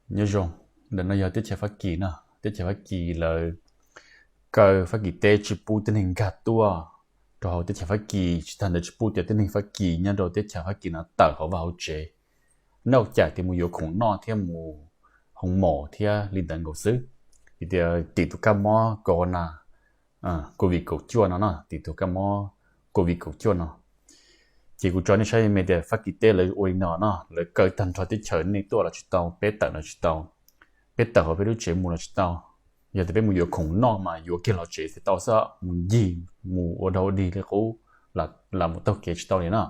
Nyob zoo, ntawm no yog teb chaws Fab Kis no. Teb chaws Fab Kis lawv kaw Fab Kis teb tsis pub tib neeg nkag tuaj rau hauv teb chaws Fab Kis, tsis tag ntawd tsis pub cov tib neeg Fab Kis nyob rau teb chaws Fab Kis no tawm hauv vaj hauv tsev, noj cais tias mus yuav khoom noj thiab mus hoo mos thiab li ntawd nkaus xwb. Vim tias tim tus kab mob corona, covid kaum cuaj no no, tim tus kab mob covid kaum cuaj no. Ces kuv tso nej saib me tias Fab Kis teb lawv ua li no no, lawv kaw tag nrho teb chaws, nej tuaj los tsis tau, peb tawm los tsis tau, peb tawm hauv peb lub tsev mus los tsis tau. Yog tias peb mus yuav khoom noj mas yuav kiag los tsev thiaj tau xwb, mus ncig mus ua dog ua dig li qub los mus taug kev tsis tau li no.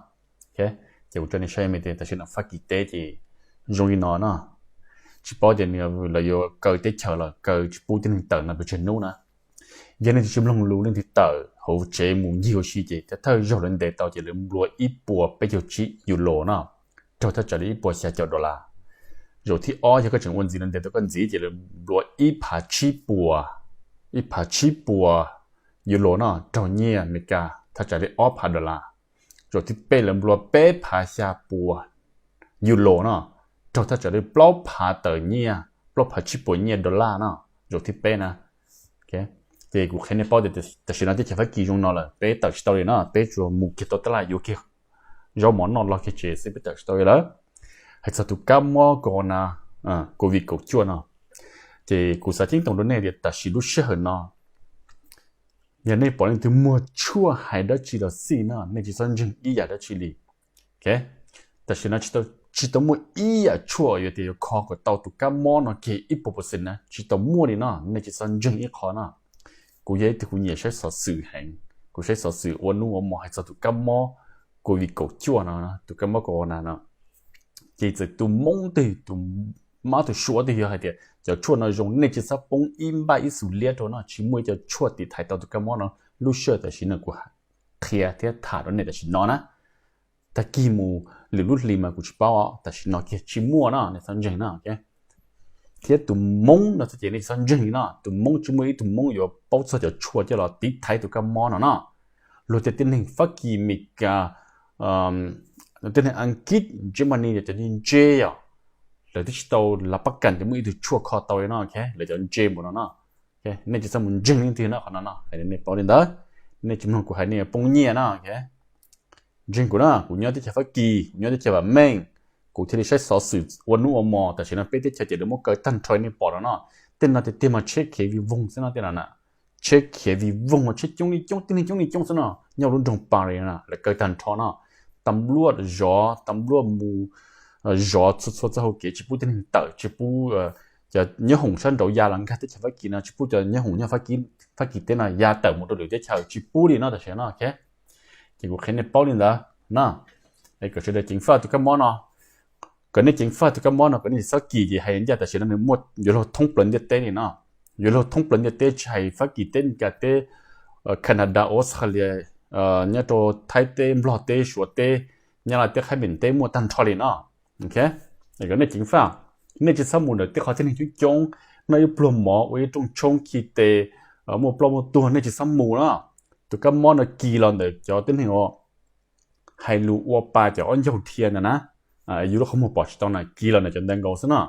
Ces kuv tso nej saib me tias tam sim no Fab Kis teb ces zoo li no no. Tsis paub tias lawv yuav kaw teb chaws los kaw tsis pub tib neeg tawm no pes tsawg hnub na. Yog nej tsis mloog lus, leej twg tawm hauv tsev mus ncig ua si ces thawj zaug lawv ntes tau ces lawv nplua ib puas peb caug tsib euro no, raug thaj tsam li ib puas xya caum dollar. Zaum thib ob yog koj tseem ua ntxiv, lawv ntes tau koj ntxiv ces lawv nplua ib phav tsib puas, ib phav tsib puas euro no, raug nyiaj Amelikas thaj tsam li ob phav dollar. Zaum thib peb lawv nplua peb phav xya puas euro no, raug thaj tsam li plaub phav tawm nyiaj, plaub phav tsib puas nyiaj dollar no, zaum thib peb na. Ces kuv qhia nej paub tias tam sim no teb chaws Fab Kis zoo no lawm, peb tawm tsis tau li no, peb tsuas mus kiag tau tab laj yuav kiag zaub mov noj los kiag tsev xwb, peb tawm tsis tau li lawm. Hais txog tus kab mob corona, covid kaum cuaj no, ces kuv xav ceeb toom rau nej tias tam sim lub sij hawm no, yog nej pom leej twg muag tshuaj hais dab tsi los xij no, nej tsis txhob ntseeg ib yam dab tsi li. Tam sim no tsis tau muaj ib yam tshuaj yuav tias yuav kho kom tau tus kab mob no kiag ib puas percent na, tsis tau muaj li no, nej tsis txhob ntseeg ib qho no. Kuv yog ib tug kuv nyiam saib xov xwm heev, kuv saib xov xwm ua hnub ua hmo hais txog tus kab mob covid kaum cuaj no, tus kab mob corona no. Ces txawm tus Hmoob twg, tus mab tus suav twg yog hais tias cov tshuaj no zoo, nej tsis txhob poob ib npaj ib xus liab rau no, tsis muaj ib co tshuaj tiv thaiv tau tus kab mob no. Lub sij hawm tam sim no kuv qhia thiab tham rau nej tam sim no na, tag kis mus lwm lub hlis mas kuv tsis paub, tam sim no kiag tsis muaj no, nej txhob ntseeg no. Thiab tus Hmoob no txoj ces nej txhob ntseeg li no, tus Hmoob tsis muaj ib tug Hmoob yuav paub txog cov tshuaj coj los tiv thaiv tus kab mob no no. Luag tej tib neeg Fab Kis, Mes Kas, tej neeg Askiv, Germany, cov ntse ntse os, lawv twb tsis tau lav pab kas tias muaj ib tug tshuaj kho tau li no, lawv cov ntse npaum no no. Nej tsis txhob mus ntseeg leej twg no, qhov no no hais nej paub li ntawd. Nej tsis mloog kuv hais nej yuav poob nyiaj no. Ntseeg kuv na, kuv nyob teb chaws Fab Kis, kuv nyob teb chaws vam meej, kuv thiaj li saib xov xwm ua hnub ua hmo. Tam sim no peb teb chaws ces lawv muab kaw tag nrho nej pom no no. Tej no tiag tiag mas tsheb khiav vij voog xwb no, tej no na, tsheb khiav vij voog, tsheb coob li coob, tib neeg coob li coob xwb no, nyob lub nroog Paris na lawv kaw tag nrho no. Tas luaj zov, tas luaj mus zov txhua txhua txoj hau kev, tsis pub tib neeg tawm, tsis pub cov nyob hoom sab nraud ya los nkag teb chaws Fab Kis no, tsis pub cov nyob hoom nyob Fab Kis teb no ya tawm mus rau lwm teb chaws, tsis pub li no tam sim no. Ces kuv qhia nej paub li ntawd no, kom sawv daws ceev faj tus kab mob no. Kom nej ceev faj tus kab mob no, kom nej tsis txhob kis ces hais ncaj tam sim no nws muaj yuav luag thoob plaws ntiaj teb li no. Yuav luag thoob plaws ntiaj teb, tsis hais Fab Kis teb, Mes Kas teb, Canada, Australia, nyob rau Thaib teb, Nplog teb, Suav teb, Nyab Laj teb, Qhaib Meem teb, muaj tag nrho li no. Kom nej ceev faj, nej tsis txhob mus ntawm tej qhov tib neeg coob coob, noj ib pluag mov, ua ib rooj tshoob khi tes, muaj ploj muaj tuag, nej tsis txhob mus no. Tus kab mob no kis los ntawm cov tib neeg uas hais lus ua pa cov ob ncaug dhia ntawd na, yus lub qhov muag pom tsis tau na, kis los ntawm cov ntawd nkaus xwb no.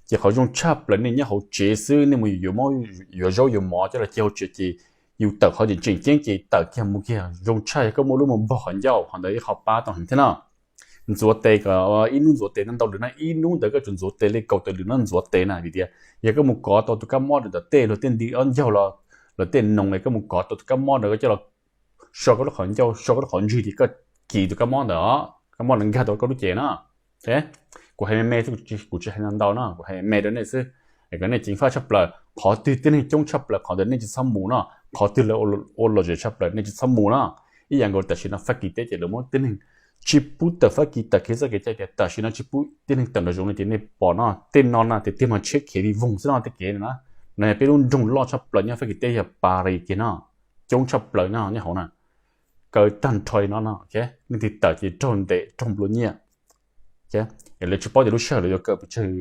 Ces qhov zoo tshaj plaws nej nyob hauv tsev xwb, nej mus yuav zaub yuav mov coj los cia hauv tsev ces yus tawm qhov tseem tseem ceeb ces tawm kiag mus kiag zoo tshaj yog koj muaj lub mobile qhov ncauj, qhov ntawd ib qho pab tau heev thiab no. Ntxuav tes kom ib hnub ntxuav tes ntau ntau lwm no, ib hnub ntawd koj tsuas ntxuav tes li kaum tawm lwm no ntxuav tes na, vim tias yog koj mus kov tau tus kab mob ntawd tom tej luag tej nti ob ncaug los, luag tej noog es koj mus kov tau tus kab mob ntawd koj coj los so koj lub qhov ncauj, so koj lub qhov ntswg ces koj kis tus kab mob ntawd, kab mob ntawd nkag tau koj lub cev na. Kuv hais me me xwb, kuv tsis hais ntau no, kuv hais me me rau nej xwb. Kom nej ceev faj tshaj plaws, qhov twg tib neeg coob tshaj plaws qhov ntawd nej tsis txhob mus no, qhov twg lawv ua lom zem tshaj plaws nej tsis txhob mus no. Ib yam nkaus tam sim no Fab Kis teb ces lawv muab tib neeg tsis pub tawm Fab Kis, tawm kiag txoj kev cai tias tam sim no tsis pub tib neeg tawm nraum zoov no ces nej pom no, tej no na tiag tiag mas tsheb khiav vij voog xwb no tej kev no na. No yog peb lub nroog loj tshaj plaws nyob Fab Kis teb yog Paris kiag no, coob tshaj plaws no nyob hauv na. Kaw tag nrho li no no, leej twg tawm ces raug ntes raug nplua nyiaj. Lawv tsis paub tias lub sij hawm lawv yuav kaw pes tsawg,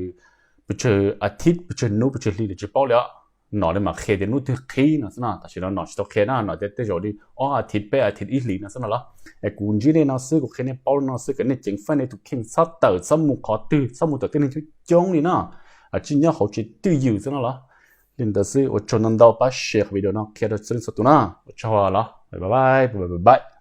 pes tsawg a thib, pes tsawg hnub, pes tsawg hli lawv tsis paub li os. Nom li mam qhia tias hnub twg qhib no xwb no, tam sim no nom tsis tau qhia na, nom tias tej zaum li ob a thib, peb a thib, ib hlis no xwb no los. Es kuv ntsib nej no xwb, kuv qhia nej paub no xwb, kom nej ceev faj nej tus kheej, txhob tawm, txhob mus qhov twg, txhob mus tom tib neeg coob coob li no. tsis nyob hauv tsev twj ywm xwb no los. Li ntawd xwb, ua tsaug ntau ntau, pab share qhov video no qhia rau txhua leej txhua tus na. Ua tsaug los, bye bye.